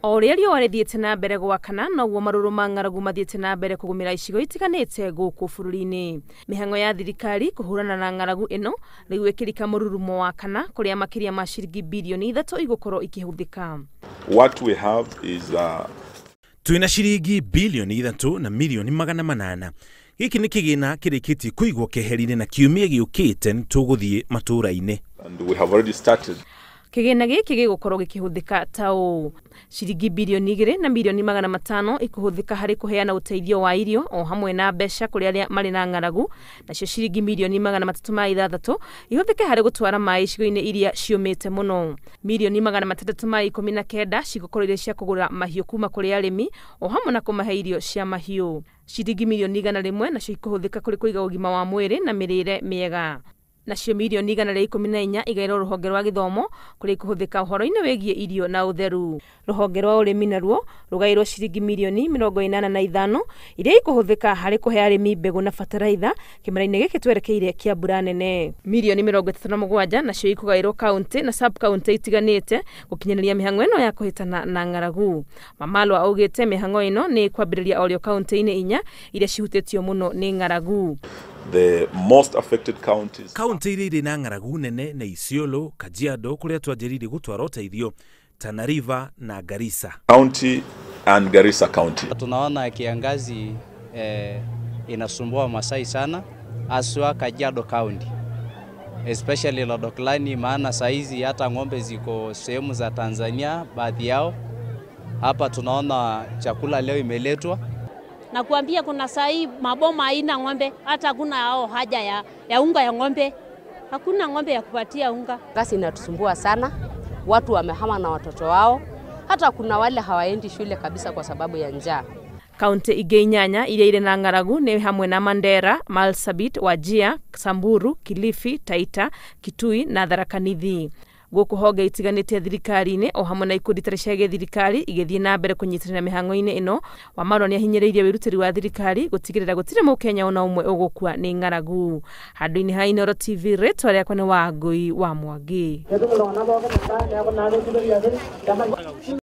O ũrĩa riũa rĩthiĩte na mbere gwakana, noguo marũrũ ma ng'aragu mathiĩte na mbere kũgũmĩra icigo itiganĩte gũkũ bũrũri-inĩ. Mĩhang'o ya thirikari kũhũrana na ng'aragu ĩno rĩu ĩkĩrika mũrurumo wa kana, kũrĩa makĩria ma ciringi birioni 3 igũkorwo ikĩhũthĩka. What we have is twina ciringi bilioni 3 na milioni 800. Gĩkĩ nĩ kĩgĩna kĩrĩkĩtie kũigwo keheri-inĩ na kiumia gĩũkĩte nĩtũgũthiĩ matũũra-inĩ. And we have already started. Kĩgĩna gĩkĩ gĩgũkorwo gĩkĩhũthĩka ta ũũ: ciringi birioni 2 na milioni 500 ikũhũthĩka harĩ kũheana ũteithio wa irio o hamwe na mbeca kũrĩ arĩa marĩ na ng'aragu, nacio ciringi milioni 306 ihũthĩke harĩ gũtwara maĩ icigo-inĩ iria ciũmĩte mũno. Milioni 619 cigũkorwo irĩ cia kũgũra mahiũ kuma kũrĩ arĩmi o hamwe na kũmahe irio cia mahiũ. Ciringi milioni 100 nacio ikũhũthĩka kũrĩ kũiga ũgima wa mwĩrĩ na mĩrĩre mĩega. Nacio milioni 114 igaĩrwo rũhonge rwa gĩthomo kũrĩa ikũhũthĩka ũhoro-inĩ wĩgiĩ irio na ũtheru. Rũhonge rwa ũrĩmi naruo rũgaĩrwo ciringi milioni 85 iria ikũhũthĩka harĩ kũhe arĩmi mbegũ na bataraitha kĩmera-inĩ gĩkĩ twerekeire kĩa mbura nene. Milioni 37 nacio ikũgaĩrwo kaunti na sub kaunti itiganĩte gũkinyanĩria mĩhang'o ĩno ya kũhĩtana na ng'aragu. Wamalwa augĩte mĩhang'o ĩno nĩ kwambĩrĩria orĩo kaunti-inĩ 4 iria cihutĩtio mũno nĩ ng'aragu. The most affected counties. Kaunti iria irĩ na ng'aragu nene nĩ Isiolo, Kajiado kũrĩa twanjĩrĩirie gũtwara ũteithio, Tana River na Garissa County and Garissa County. Tunaona kiangazi inasumbua Masai sana, haswa Kajiado County, especially Lodoklani, maana saizi hata ng'ombe ziko sehemu za Tanzania baadhi yao. Hapa tunaona chakula leo imeletwa. Na kuambia kuna sahi maboma haina ng'ombe, hata hakuna hao haja ya unga ya ng'ombe. Hakuna ng'ombe ya kupatia unga. Kasi inatusumbua sana, watu wamehama na watoto wao, hata kuna wale hawaendi shule kabisa kwa sababu ya njaa. Kaunti ingĩ 8 iria irĩ na ng'aragu nĩ hamwe na Mandera, Marsabit, Wajir, Samburu, Kilifi, Taita, Kitui na Tharaka Nithi. Gũkũ honge itiganĩte thirikari-inĩ o hamwe na ikundi itarĩ cia gĩthirikari igĩthiĩ na mbere kũnyitanĩra mĩhang'o-inĩ ĩno. Wamalwa nĩahinyĩrĩirie wĩrutĩri wa thirikari gũtigĩrĩra gũtirĩ mũkenya ona ũmwe ũgũkua nĩ ng'aragu. Handũ-inĩ ha Inooro TV, rĩtwa rĩakwa nĩ Wangũi wa Mwangi.